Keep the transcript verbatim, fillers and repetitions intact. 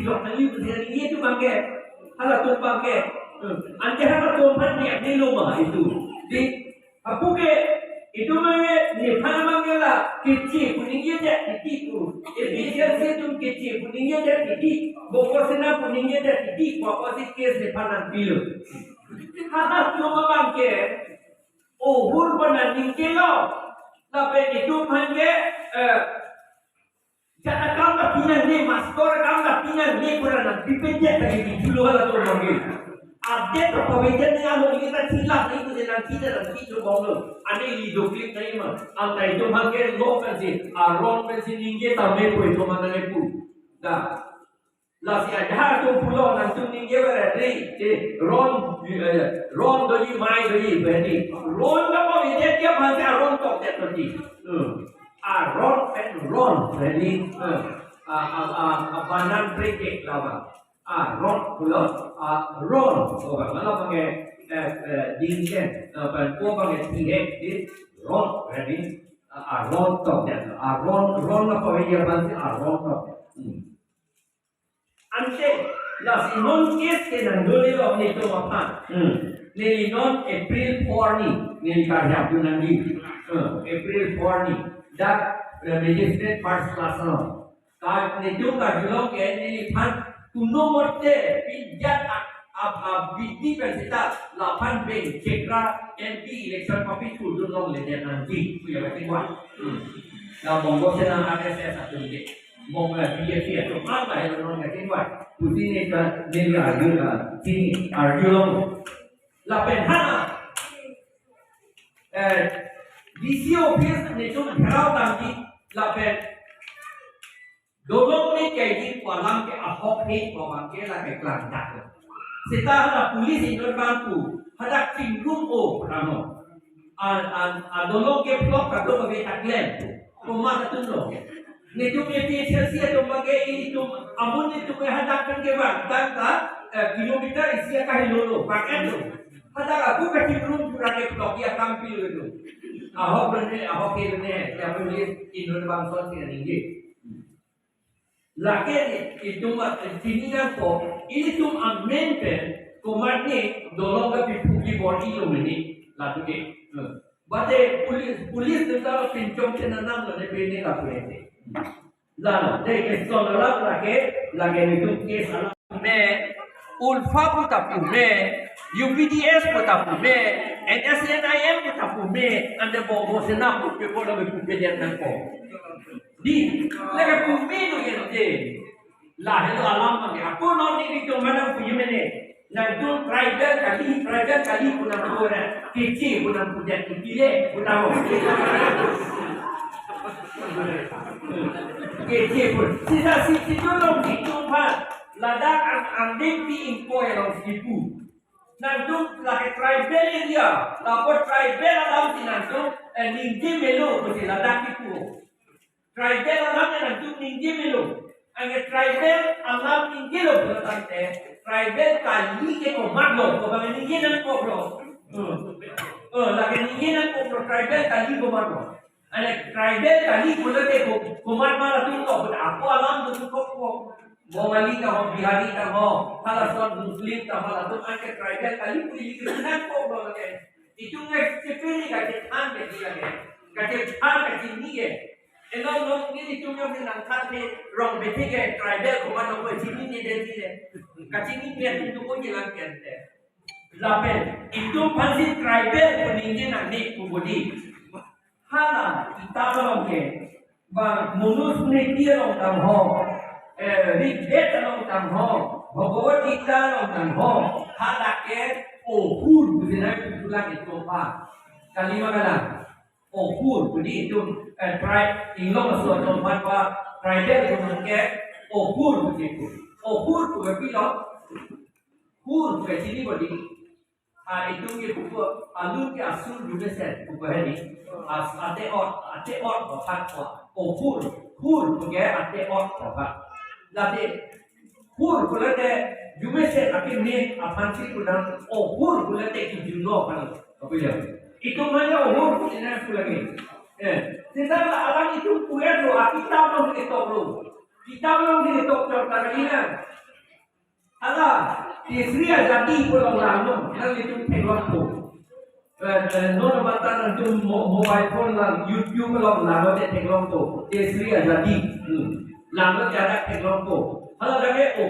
Yok nangli pusi ningje atum abangke. Halatum abangke. Hmm. Ante halatum aphan diak nilo ma itum. Di, apuke, itum abangke, nephan abangke la, Keche pu ningjedet titi pu. APHLC atum Keche pu ningjedet titi. Bongo Sena pu ningjedet titi pu apotsi case nephan nangpilo. Halatum abangke, ohur pu nangningjelo. Lapen itum aphan ke, eh, jat akam ta pinangne, mastor akam ta pinangne pu ra nangpipedet tadi di pulo halatum abangke. Update ta pavedet nang along ni ta chilak ni pu je nangchida nangchidobomlo. Ane ili doklik nangji ma. Anta itum abangke lo pensi, aron pensi ningje tame pu itum aphan nangpu. Da. Lasi ajahak atum pulo nangtum ningje ber ri, eh, ron, eh, ron doji, mai doji, beni. Ron kapavedet ke aphansi aron tokdet toti. Hmm. Aron pen ron, beni. Hmm. A, a, a, a, banan prekek laba. Aron pulo, aron. Ko ba, mala abangke, eh, eh, dingken, eh, pen ko abangke tihek di, ron, beni. A, aron tokdet. Aron, ron kapavedet aphansi aron tokdet. Hmm. Ante, lasi non case ke nangdolelo netum aphan. Hmm. Neli non April four ni, neli karjap tu nangji. Hmm, April four ni. Dak, eh, magistrate first class no. Ka netum karjulong ke neliphan kuno morte pinjat ak-, ab-, ab-, bidi pen seta laphan beng chekra M P election papi chudun longledet nangji. Puya batin wan. Hmm. La Bongo Sena R S S atum ke. Mong la B J P atum ang la helo non katingwa. Pusi ne ka ne la arju la, sini arjulong. Lapen ha, eh, D C office netum gherao tangji lapen dolong ne kaiji pu alam ke ahok he pu abangke la keklangdak. Seta hala police inut abang pu hadak chingrum o ramo. A, a, a dolong ke block kadokave ta klem. Komat atum lo. Netum APHLC atum abangke ilitum amun netum ke hadak pen kevang tang ta, eh, kilometer isi akahelo lo, paket lo. Hadak aku kachingrum pura ke block ya kampil lo. Ahok bene, ahok ke bene, ya police inut bangso si ningje. Lake ne, itum a, chini nangkok, ilitum amen pen, komatne, dolong kapi phuki bor-ilo mene, latum ke. Hmm. Bate police, police deta pinchong chenanam lo ne bene lapu ente. Lalo, de ke son alam lake, lake netum case alam. Me, ULFA pu ta pu me, U P D S pu ta pu me, N S C N I M pu ta pu me, ante Bongo Sena pu pe ko lo pu pe dia nangkok. Di, lake pu me no ente. Lahelo alam abangke. Ako non ni di tum manang puji mene. Nangtum tribal kali, tribal kali pu nangpu ra. Keche pu nangpu dia kipile pu nang. Keche pu. Sisa si si tu long si tum pha. Ladak ang angdeng pi ingkoi along si pu. Nangtum lake tribal area, lapu tribal alam si nangtum, eh, ningje melo pusi ladak kipu. Tribal alam nangtum ningje melo. Anke tribal alam ningjelo pulo tangte, tribal kali ke komatlo, ko bang ningje nangkoklo. Hmm. Oh, lake ningje nangkoklo, tribal kali komatlo. Anke tribal kali pulote ko, komat ma latum kok, ako alam tu kok kok. Bongali ta ho, Bihari ta ho, halason Muslim ta ho, latum anke tribal kali pu ili ke nangkoklo ke. Itum ke chepeli kachethan ke dia ke. Kachethan kachini ke. Eno no ni itum yo ni nangthan ke rong bete ke tribal komatlo ko chinine dei dei. Kachinine atum tu ko jilang ke ante. Lapen, itum aphansi tribal pu ningje nangne pu bodi. Hala, kita along ke, bang Manusmriti along tang ho, eh, Rigveda along tang ho, Bhagavad Gita along tang ho, hala ke ohur pu sinai pu pulang itum aphan. Kali ma kalang, ohur pu di itum, eh, tribe, inglong aso atum aphan pa, tribal itum ke, ohur pu di itum. Ohur pu ke pilo, hur pu ke chini bodi. A, itum ke pupo, alun ke asur jumesen, pupo hedi. As, ate ot, ate ot, otak ko. Ohur, hur, puke ate ot, otak. Lati, hur, pulote, jumesen, ake me, aphansi kunam, ohur, pulote, kijunlo, pan, kapuya. Itum hanya ohur, putina, pulagi. Eh, sisa alam itum puya lo, akita lo, ito lo. Kitab along si tok chot ta kali nang. Hala, Tesri Azadi pu along langnon, nanglitum theklongpo. Eh, eh, non mata nangtum mo-, mobile phone lang, YouTube along langnon te theklongpo. Tesri Azadi. Hmm. Langnon te hadak theklongpo. Hala lake, oh,